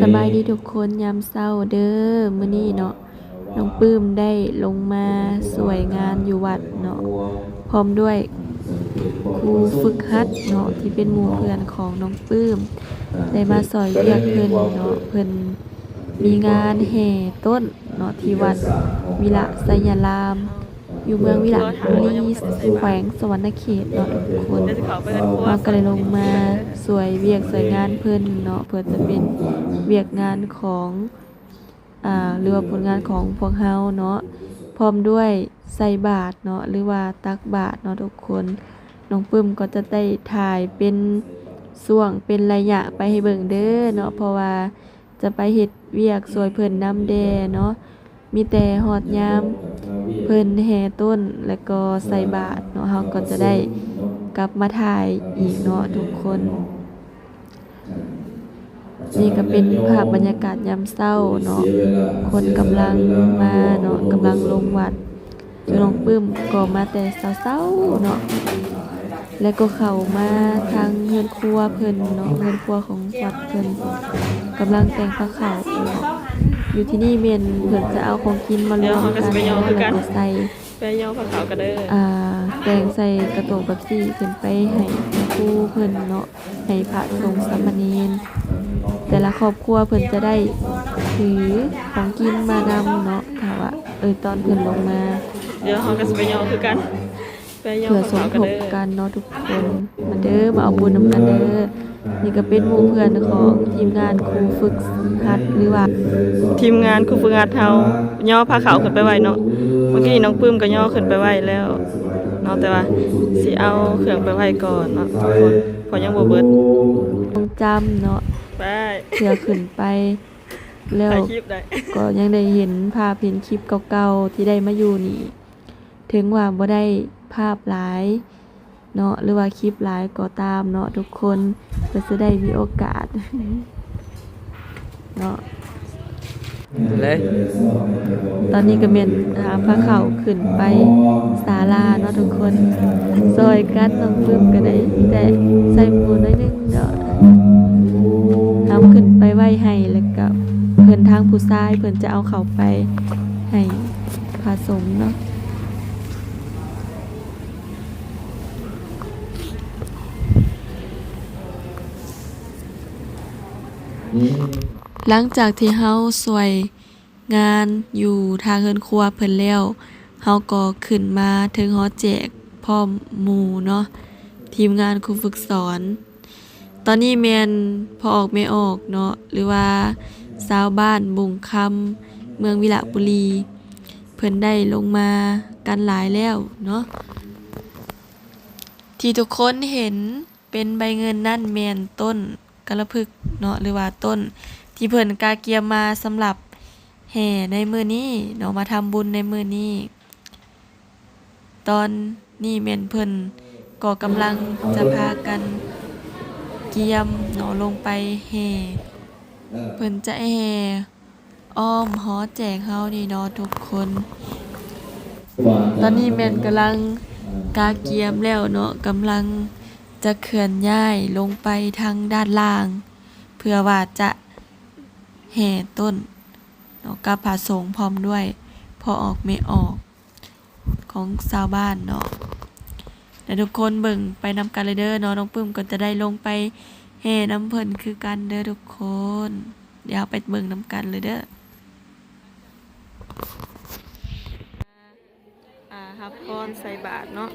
ສະບາຍດີທຸກຄົນ ຍາມເຊົ້າເດີ. ມື້ນີ້ເນາະ ນ້ອງປຶ້ມໄດ້ລົງມາຊ່ວຍງານຢູ່ວັດເນາະ ພ້ອມດ້ວຍຄູຝຶກຫັດເນາະ ທີ່ເປັນໝູ່ເພື່ອນຂອງນ້ອງປຶ້ມ ໄດ້ມາຊ່ອຍວຽກເພິ່ນເນາະ. ເພິ່ນມີງານແຫ່ຕົ້ນເນາະ ທີ່ວັດວິລະໄຊຍາລາມ ຢູ່ເມືອງວິລະບູລີ ແຂວງສະຫວັນນະເຂດເນາະທຸກຄົນ. ເຮົາກໍເລີຍລົງມາຊ່ວຍວຽກຊ່ວຍງານເພິ່ນເນາະ ເພື່ອຈະເປັນວຽກງານຂອງ ອ່າ ຫຼືວ່າຜົນງານຂອງພວກເຮົາເນາະ ພ້ອມດ້ວຍໃສ່ບາດເນາະ ຫຼືວ່າຕັກບາດເນາະທຸກຄົນ. ນ້ອງປຶ້ມກໍຈະໄດ້ຖ່າຍເປັນຊ່ວງເປັນໄລຍະໄປໃຫ້ເບິ່ງເດີເນາະ ເພາະວ່າຈະໄປເຮັດວຽກຊ່ວຍເພິ່ນນຳແດ່ເນາະ. ມີແຕ່ຮອດຍາມເພິ່ນແຫ່ຕົ້ນ ແລ້ວກໍໃສ່ບາດເນາະ ເຮົາກໍຈະໄດ້ກັບມາຖ່າຍອີກເນາະທຸກຄົນ. ນີ້ກໍເປັນພາບບັນຍາກາດຍາມເຊົ້າເນາະ ຄົນກຳລັງມາເນາະ ກຳລັງລົງວັດ. ຈຸນ້ອງປຶ້ມກໍມາແຕ່ເຊົ້າໆເນາະ ແລ້ວກໍເຂົ້າມາທາງເຮືອນຄົວເພິ່ນເນາະ ເຮືອນຄົວຂອງວັດເພິ່ນ ກຳລັງແຕ່ງພາເຂົ້າເນາະ. ຢູ່ທີ່ນີ້ແມ່ນເພິ່ນຈະເອົາຂອງກິນມາລວມກັນເນາະ ແລ້ວກໍໃສ່ ໄປຍໍພາເຂົ້າກັນເດີ ອ່າ ແຕ່ງໃສ່ກະໂຕເປັບຊີຂຶ້ນໄປໃຫ້ຄູເພິ່ນເນາະ ໃຫ້ພະສົງສາມະເນນ ແຕ່ລະຄອບຄົວເພິ່ນຈະໄດ້ຖືຂອງກິນມານຳເນາະ ຖ້າວ່າ ເອີ ຕອນເພິ່ນລົງມາ. ດຽວເຮົາກໍຊິໄປຍໍຄືກັນ ໄປຍໍ ເພື່ອສົມທົບກັນເນາະທຸກຄົນ ມາເດີ ມາເອົາບຸນນຳກັນເດີ. ນີ້ກໍເປັນໝູ່ເພື່ອນຂອງທີມງານຄູຝຶກຫັດ ຫຼືວ່າທີມງານຄູຝຶກຫັດເຮົາຍໍພາເຂົ້າຂຶ້ນໄປໄວ້ເນາະ. ເມື່ອກີ້ນ້ອງປຶ້ມກໍຍໍຂຶ້ນໄປໄວ້ແລ້ວເນາະ ແຕ່ວ່າຊິເອົາເຄື່ອງໄປໄວ້ກ່ອນເນາະທຸກຄົນ ເພາະຍັງບໍ່ເບິດ ຕ້ອງຈຳເນາະ ເພື່ອຂຶ້ນໄປ ແລ້ວກໍຍັງໄດ້ເຫັນພາບເຫັນຄລິບເກົ່າໆທີ່ໄດ້ມາຢູ່ນີ້ ເຖິງວ່າບໍ່ໄດ້ພາບຫຼາຍເນາະ ຫຼືວ່າຄລິບຫຼາຍກໍຕາມເນາະທຸກຄົນ ກໍຈະໄດ້ມີໂອກາດເນາະ. ເລີຍ ຕອນນີ້ກໍແມ່ນຫາພາເຂົ້າຂຶ້ນໄປສາລາເນາະທຸກຄົນ ຊ່ອຍກັນ. ນ້ອງປຶ້ມກໍໄດ້ແຕ່ໃສ່ໝູ່ໜ້ອຍໜຶ່ງເນາະ ເອົາຂຶ້ນໄປໄວ້ໃຫ້ ແລ້ວກໍເພິ່ນທາງຜູ້ຊາຍເພິ່ນຈະເອົາເຂົ້າໄປໃຫ້ພະສົງເນາະ. ຫຼັງຈາກທີ່ເຮົາຊ່ວຍງານຢູ່ທາງເຮືອນຄົວເພິ່ນແລ້ວ ເຮົາກໍຂຶ້ນມາເທິງຫໍແຈກພ້ອມໝູ່ເນາະ ທີມງານຄູຝຶກສອນ. ຕອນນີ້ແມ່ນພໍ່ອອກແມ່ອອກເນາະ ຫຼືວ່າຊາວບ້ານບຸງຄຳ ເມືອງວິລະບູລີ ເພິ່ນໄດ້ລົງມາກັນຫຼາຍແລ້ວເນາະ. ທີ່ທຸກຄົນເຫັນເປັນໃບເງິນນັ້ນແມ່ນຕົ້ນກະລະພຶກເນາະ ຫຼືວ່າຕົ້ນທີ່ເພິ່ນກະກຽມມາສຳລັບແຫ່ໃນມື້ນີ້ເນາະ ມາທຳບຸນໃນມື້ນີ້. ຕອນນີ້ແມ່ນເພິ່ນກໍກຳລັງຈະພາກັນກຽມເນາະ ລົງໄປແຫ່ ເພິ່ນຈະແຫ່ອ້ອມຫໍແຈກເຮົານີ້ເນາະທຸກຄົນ. ຕອນນີ້ແມ່ນກຳລັງກະກຽມແລ້ວເນາະ ກຳລັງຈະເຄື່ອນຍ້າຍລົງໄປທາງດ້ານລ່າງ ເພື່ອວ່າຈະແຫ່ຕົ້ນເນາະ ກັບພະສົງພ້ອມດ້ວຍພໍ່ອອກແມ່ອອກ ຂອງຊາວບ້ານເນາະ. ແລ້ວທຸກຄົນເບິ່ງໄປນຳກັນເລີຍເດີເນາະ ນ້ອງປຶ້ມກໍຈະໄດ້ລົງໄປແຫ່ນຳເພິ່ນຄືກັນເດີທຸກຄົນ. ດຽວເຮົາໄປເບິ່ງນຳກັນເລີຍເດີ. ອ່າ ຮັບພອນໃສ່ບາດເນາະ.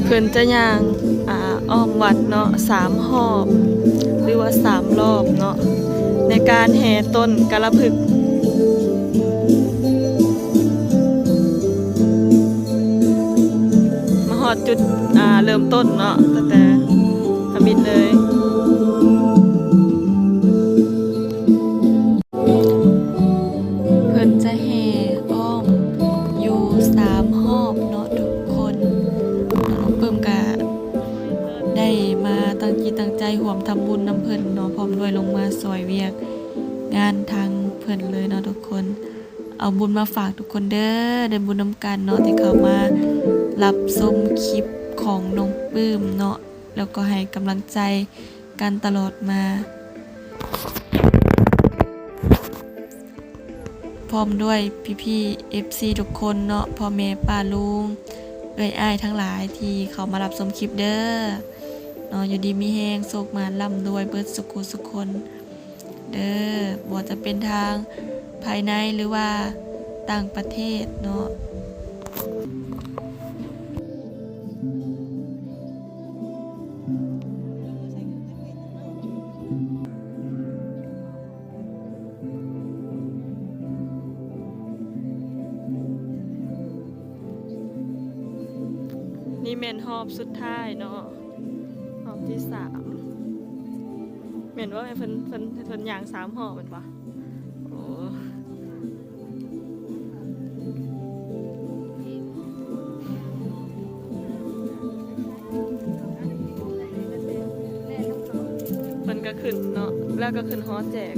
ເພິ່ນຈະຍ່າງ ອ່າ ອ້ອມວັດເນາະ ສາມຮອບ ຫຼືວ່າສາມລອບເນາະ ໃນການແຫ່ຕົ້ນກາລະພຶກ. ມາຮອດຈຸດ ອ່າ ເລີ່ມຕົ້ນເນາະ ຕັ້ງແຕ່ທຳອິດເລີຍ. ເພິ່ນຈະແຫ່ອ້ອມຢູ່ສາມຮອບເນາະທຸກຄົນ. ນ້ອງປຶ້ມກະໄດ້ມາຕັ້ງຈິດຕັ້ງໃຈຮ່ວມທຳບຸນນຳເພິ່ນເນາະ ພ້ອມດ້ວຍລົງມາຊ່ອຍວຽກງານທາງເພິ່ນເລີຍເນາະທຸກຄົນ. ເອົາບຸນມາຝາກທຸກຄົນເດີ ໄດ້ບຸນນຳກັນເນາະ ທີ່ເຂົ້າມາຮັບຊົມຄລິບຂອງນ້ອງປຶ້ມເນາະ ແລ້ວກໍໃຫ້ກຳລັງໃຈກັນຕະຫຼອດມາ ພ້ອມດ້ວຍພີ່ໆ ເອັຟຊີ ທຸກຄົນເນາະ ພໍ່ແມ່ປ້າລຸງ ເອື້ອຍອ້າຍທັງຫຼາຍທີ່ເຂົ້າມາຮັບຊົມຄລິບເດີເນາະ. ຢູ່ດີມີແຮງ ໂຊກໝານ ລ່ຳລວຍເບິດສຸຂູສຸຄົນ ເດີ ບໍ່ວ່າຈະເປັນທາງພາຍໃນ ຫຼືວ່າຕ່າງປະເທດເນາະ. ນີ້ແມ່ນຮອບສຸດທ້າຍເນາະ ຮອບທີສາມ ແມ່ນບໍ່? ໃຫ້ເພິ່ນ ເພິ່ນ ເພິ່ນຍ່າງສາມຮອບແມ່ນບໍ່? ໂອ້ ເພິ່ນກໍຂຶ້ນເນາະ ແລ້ວກໍຂຶ້ນຫໍແຈກ.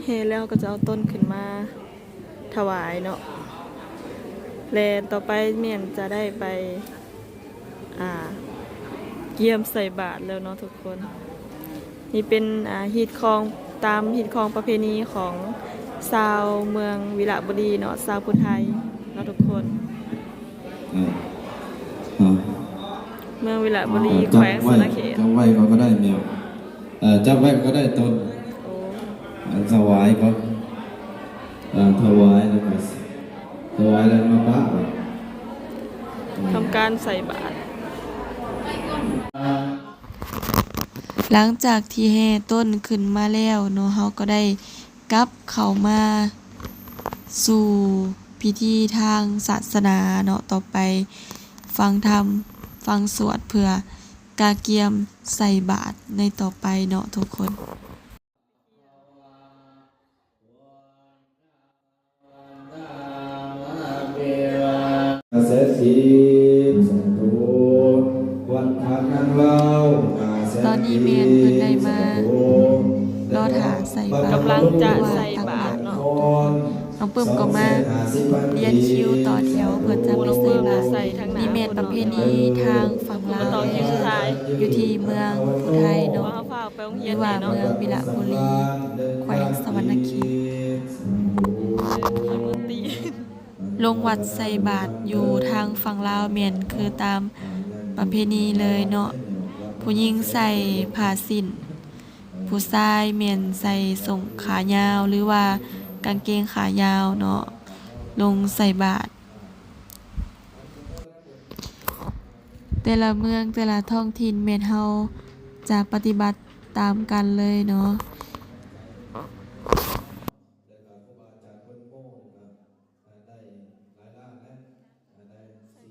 ແຫ່ແລ້ວເຮົາກໍຈະເອົາຕົ້ນຂຶ້ນມາຖວາຍເນາະ ແລະ ຕໍ່ໄປແມ່ນຈະໄດ້ໄປ ອ່າ ກຽມໃສ່ບາດແລ້ວເນາະທຸກຄົນ. ນີ້ເປັນ ອ່າ ຮີດຄອງ ຕາມຮີດຄອງປະເພນີຂອງຊາວເມືອງວິລະບູລີເນາະ ຊາວຜູ້ໄທເນາະທຸກຄົນ. ເອີ ເອີ ເມືອງວິລະບູລີ ເອີ ແຂວງສະຫວັນນະເຂດ. ຈັບໄວ້ກໍໄດ້ແມວ ເອີ ຈັບໄວ້ກໍໄດ້ຕົ້ນ. ໂອ້ ເອີ ຖວາຍກໍ ເອີ ຖວາຍແລ້ວກໍ ຖວາຍແລ້ວມາປະໄວ້ ທຳການໃສ່ບາດ. ຫຼັງຈາກທີ່ແຫ່ຕົ້ນຂຶ້ນມາແລ້ວເນາະ ເຮົາກໍໄດ້ ກັບເຂົ້າມາສູ່ພິທີທາງສາສະໜາເນາະ, ຕໍ່ໄປຟັງທຳ, ຟັງສວດ ເພື່ອກະກຽມໃສ່ບາດໃນຕໍ່ໄປເນາະທຸກຄົນ. ຕອນນີ້ແມ່ນເພິ່ນໄດ້ມາລໍຖ້າໃສ່ບາດ, ກຳລັງຈະໃສ່ບາດເນາະ. ນ້ອງ ປຶ້ມກໍມາລຽນຄິວຕໍ່ແຖວເພື່ອຈະໄປໃສ່ບາດ. ນີ້ແມ່ນປະເພນີທາງຝັ່ງລາວ ຢູ່ທີ່ເມືອງຜູ້ໄທເນາະ ຫຼືວ່າເມືອງວິລະບູລີ ແຂວງສະຫວັນນະເຂດ. ລົງວັດໃສ່ບາດຢູ່ທາງຝັ່ງລາວແມ່ນຄືຕາມປະເພນີເລີຍເນາະ, ຜູ້ຍິງໃສ່ຜ້າສິ້ນ, ຜູ້ຊາຍແມ່ນໃສ່ສົ້ງຂາຍາວ ຫຼືວ່າກາງເກງຂາຍາວເນາະ ລົງໃສ່ບາດ. ແຕ່ລະເມືອງ ແຕ່ລະທ້ອງຖິ່ນແມ່ນເຮົາຈະປະຕິບັດຕາມກັນເລີຍເນາະ. ແລ້ວກໍ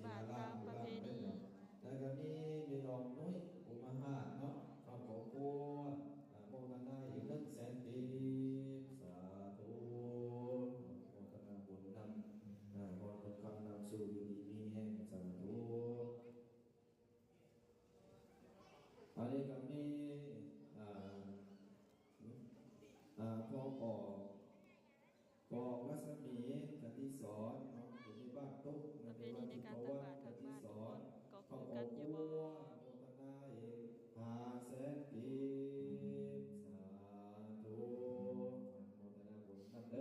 ມີແມ່ນ້ອງນຸ້ຍ ອຸມມະຫາດເນາະ ຄອບຄົວ ອາ ໂມທະນາອີກໜຶ່ງແສນກີບ ສາທຸ ໂມທະນາບຸນນຳ ອາ ຂໍໃຫ້ເພິ່ນຄ້ຳນຳສູ່ຢູ່ດີມີແຮງ ສາທຸ. ອັນນີ້ກໍມີ ອາ ອາ ພໍ່ອອກ ກໍລັດສະໝີ ກັນຕິສອນເນາະ ຢູ່ທີ່ບ້ານຕຸກ ປະເພນີໃນການຕັກບາດທາງບ້ານທຸກຄົນກໍຄືກັນຢູ່ບໍ່? ໂມທະນາອີກຫ້າແສນກີບ ສາທຸ ອາ ໂມທະນາບຸນນຳເດີ ອາ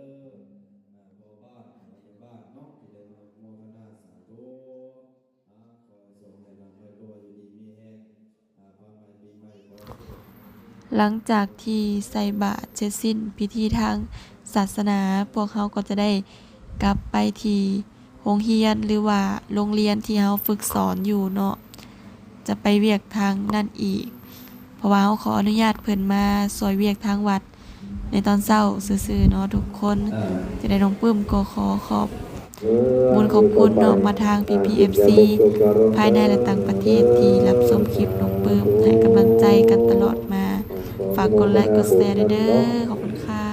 ພໍ່ບ້ານ ແມ່ບ້ານເນາະ ທີ່ໄດ້ມາໂມທະນາ ສາທຸ. ຫຼັງຈາກທີ່ໃສ່ບາດເສັດສິ້ນພິທີທາງສາສະໜາ, ພວກເຮົາກໍຈະໄດ້ກັບໄປທີ່ໂຮງຮຽນ ຫຼືວ່າໂຮງຮຽນທີ່ເຮົາຝຶກສອນຢູ່ເນາະ, ຈະໄປວຽກທາງນັ້ນອີກ, ເພາະວ່າເຮົາຂໍອະນຸຍາດເພິ່ນມາຊ່ວຍວຽກທາງວັດ ໃນຕອນເຊົ້າຊື່ໆເນາະທຸກຄົນ. ຈັ່ງໃດນ້ອງປຶ້ມກໍຂໍຂອບບຸນຂອບຄຸນເນາະ ມາທາງພີ່ໆ ເອັຟຊີ ພາຍໃນ ແລະ ຕ່າງປະເທດ ທີ່ຮັບຊົມຄລິບນ້ອງປຶ້ມ ໃຫ້ກຳລັງໃຈກັນຕະຫຼອດມາ. ຝາກກົດໄລກົດແຊແດ່ເດີ. ຂອບຄຸນຄ່ະ.